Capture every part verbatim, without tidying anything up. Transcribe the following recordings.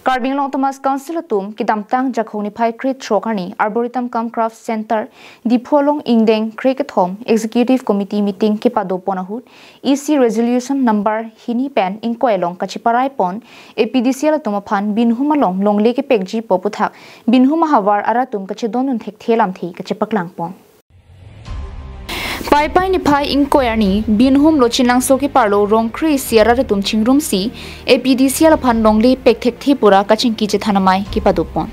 Karbi Anglong Autonomous Council atum kedamtang Jakhong niphai krethrok arni Arboretum cum Craft Center Diphu along ingdeng krekethom Executive Committee meeting kepadopon ahut E C resolution number hini pen ingkoi along kacheparaipon A P D C L atum aphan binhum along longle kepekjipo aputhak binhum ahavar arat atum kachedondun thekthe lamthe kachepaklangpon. Paipai niphai ingkoi arni binhum Lochinlangso keparlo rong kre-isi arat atum chingrumsi A P D C L aphan longle pek thekthe pura kachingki chethan amei kepadopon.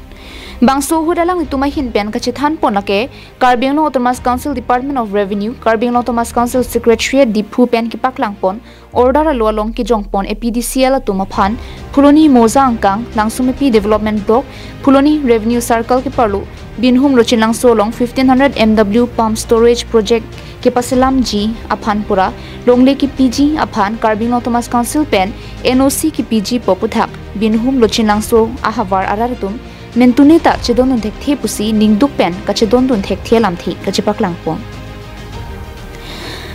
Bangso ahut alanglitum ahin pen kachethanpon lake Karbi Anglong Autonomous Council Department of Revenue, Karbi Anglong Autonomous Council Secretariat Diphu pen kepaklangpon order alo along kejongpon A P D C L atum aphan Phuloni Moza angkang, Langsomepi Development Block, Phuloni Revenue Circle keparlo binhum Lochinlangso along fifteen hundred M W Pump Storage Project kepaselamji aphan pura longle kepiji aphan Karbi Anglong Autonomous Council pen N O C kepijipo aputhak binhum Lochinlangso ahavar arat atum mentune ta chedondun thekthe pusi ningduk pen kachedondun thekthe lamthe kachepaklangpon.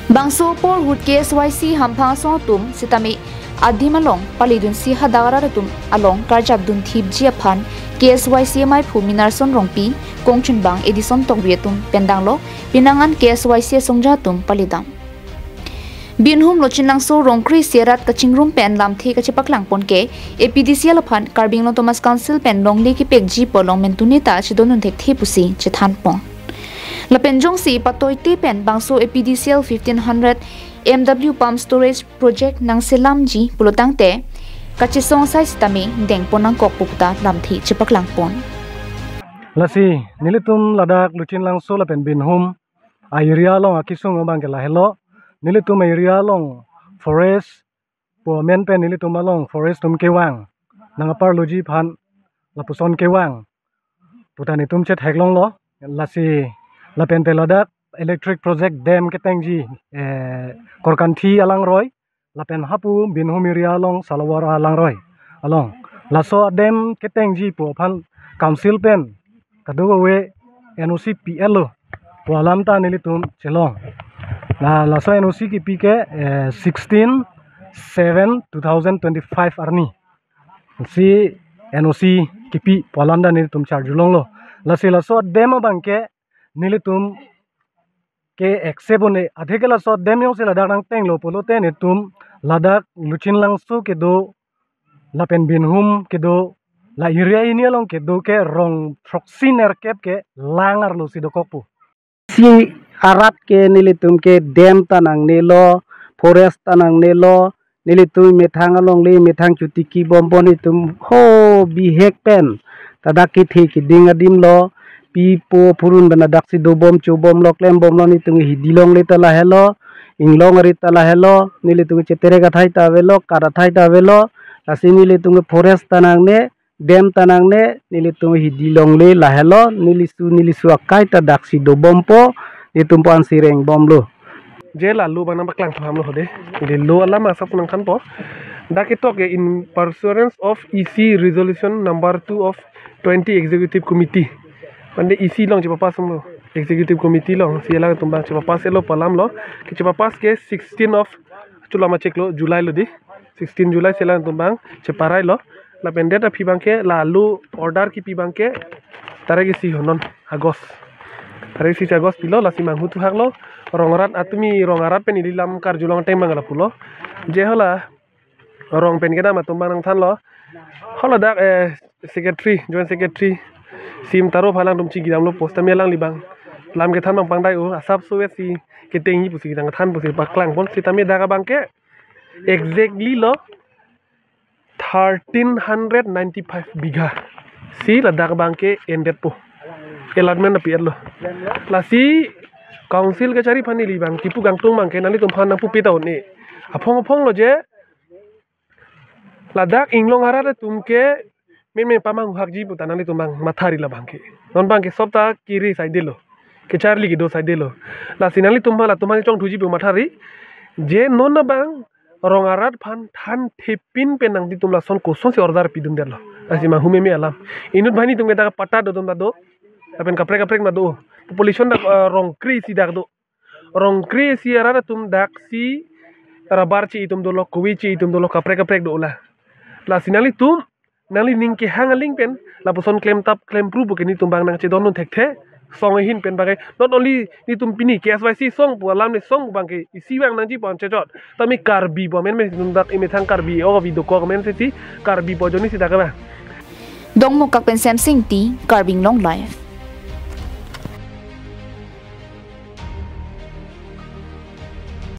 Bangso apor ahut K S Y C hamphang asong atum sitame adim along paledunsi hadak arat atum along karjapdun thipji aphan K S Y C amaiphu Minarson Rongpi, kongchunbang Edison Tokbi atum pen danglo, penang an K S Y C asongja atum paledam. Binhum Lochinlangso rong kre-isi arat kachingrum pen lamthe kachepaklangpon ke A P D C L aphan Karbi Anglong Autonomous Council pen longle kepekjipo along mentune ta chedondun thekthe pusi chethanpon. Lapen jongsi patoite pen bangso A P D C L fifteen hundred M W Pump Storage Project nangselamji pulotangte kachesong asai sitame dengpon nangkokpo pu ta lamthe chepaklangpon. Lasi nelitum ladak Lochinlangso lapen binhum a-area along akesung abang ke lahelo. Nelitum a-area along forest pu amen pen nelitum along forest atum kevang, nang aparloji aphan lapuson kevang pu ta netum chetheklonglo. Lasi lapen te ladak electric project dam ketengji, eh, Korkanthi alangroi lapen hapu binhum area along Salawar alangroi along laso a-dam ketengji pu aphan council pen kadokave N O C pi-etlo pu alam ta nelitum chelong. La laso N O C kipi ke, eh, sixteen seven two thousand twenty-five arni si N O C kipi pu alam ta nelitum charjulonglo. Lasi laso a-dam abang ke nelitum ke accept un-e, athe ke laso a-dam jongsi ladak nangtenglo pulote netum ladak Lochinlangso kedo lapen binhum kedo, la area hini along kedo ke rong throksi nerkep ke lang arlo si dokokpo. Si arat ke nelitum ke dam ta nangnelo, forest ta nangnelo, nelitum methang alongle methang chotiki bompo, netum ho bihek pen ta dak kethe keding adimlo, pi po phurun pen ta daksi dobom chobomlo klembomlo, netum hidi longle ta lahelo, inglong arit ta lahelo, nelitum cheterek athai ta avelo, kat athai ta avelo, lasi nelitum forest ta nangne, dam ta nangne, nelitum hidi longle lahelo, nelisu nelisu akai ta daksi dobompo, netum pu ansi rengbomlo. Je la lo abang nangpaklang thu ham lo hode. Ili lo alam asap nangthanpo. Dak ketok ke in pursuance of E C resolution number two of twenty executive committee. Mane E C along chepapass lo. Executive committee along si alangtum abang chepapass lo pu alam lo. Ke chepapass ke sixteen of chulama cheklo July lo di. Sixteen July si alangtum abang cheparailo. Lapen date aphi abang ke la lo order kipi abang ke tarik isi ho non August. Tarik isi August pilo, lasi manghu thuhaklo. Rong arat atumi rong arat pen ili lam karjulong ateng abang lapulo. Je hala rong pen kedam atum abang nangthanlo. Hala dak, eh, secretary, joint secretary, sim taro phalang tum chigidamlo post tame alangli abang lam kethan abang pangdai-o, asap sowet si ketengji pusi kedang kethan pusi paklangpon, sitame dak abang ke exactly lo thirteen hundred ninety-five bigha si ladak abang ke endetpo. Allotment pi-etlo. Lasi council kachari aphan ili abang kipu kangtung abang ke nanglitum aphan nangpupe ta un-e. Aphong aphong lo je ladak inglong arat atum ke meme pamanghu hakji pu ta nanglitum abang mathari labang ke. Non abang ke sop ta kiri saidelo. Kecharli kedo saidelo. Lasi nanglitum aphan latum aphan chongthuji pu mathari. Je non abang rong arat aphan thanthepin pen nanglitum lason kosonsi order pidundetlo. Lasi manghu meme alam. Inut banghini atum ke dak patta do atum ta do. Lapen kaprek kaprek ta do. Population dak, eh, rong kre-isi dak do. Rong kre-isi arat atum daksi rubber chi-i atum dolo, kove chi-i atum dolo, kaprek kaprek do la. Lasi nanglitum Nangli ning kehang aling pen lapuson klemtap klempru pu ke netum abang nangchedondun thekthe. Song ahin pen abang ke, not only netum pini K S Y C song pu alam le song pu abang ke isi abang nangji pon chechot. Tame Karbi pu amen me netum dak imethang Karbi o video ko amen sesi Karbi pu ajoine si dak ba. Dongmukak pen Semsing Ingti, Karbi Anglong Live.